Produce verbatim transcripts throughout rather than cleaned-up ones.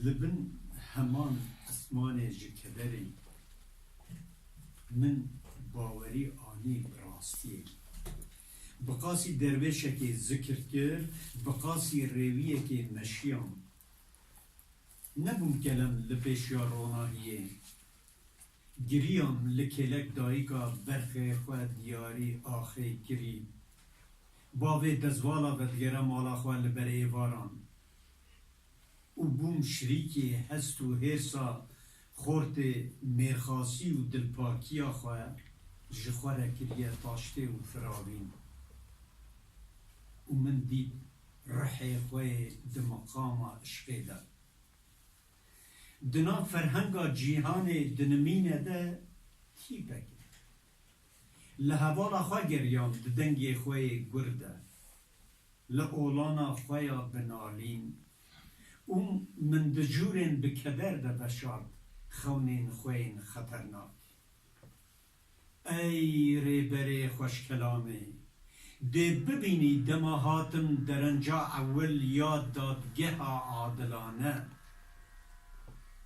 Li bin heman esmanê ji kederê min bawerî anî bi rastiyê. Bi qasî derwêşekê zikir kir, bi qasî rêwiyekê meşiyam. Nebûm kelem li pêşiya ronahiyê. Giriyam li kêlek dayika berxê xwe diyarî axê kirî. Bavê dezvala vedigere mala xwe li ber êvaran. Û bûm şirîkê hest û hêrsa xortê mêrxasî û dilpakiya xwe ji xwe re kiriye taştê û firavîn. Û min dît rihê xwe yê di miqama işqê de. Di nav ferhenga cîhanê dinimîne de tîpek e. Li hevala xwe geriyam di dengê xwe yê gur de. Li olana xwe ya binalîn û min di jûrên bi keder de veşart xewnên xwe yên xeternak. Ey rêberê xweşkelamê, dê bibînî dema hatim derenca ewil ya dadgeha adilane,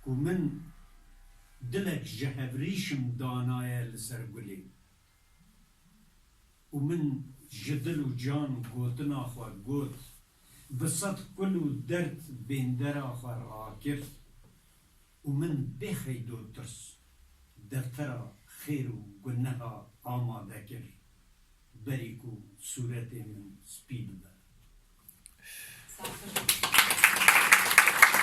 ku min dilek ji hevrîşim danaye li ser gulê. Û min ji dil û can gotina xwe got, bi sed kul û derd bêndera xwe rakir û min bê xeyd û tirs deftera xêr û guneha amade kir, berî ku sûretê min spî bibe.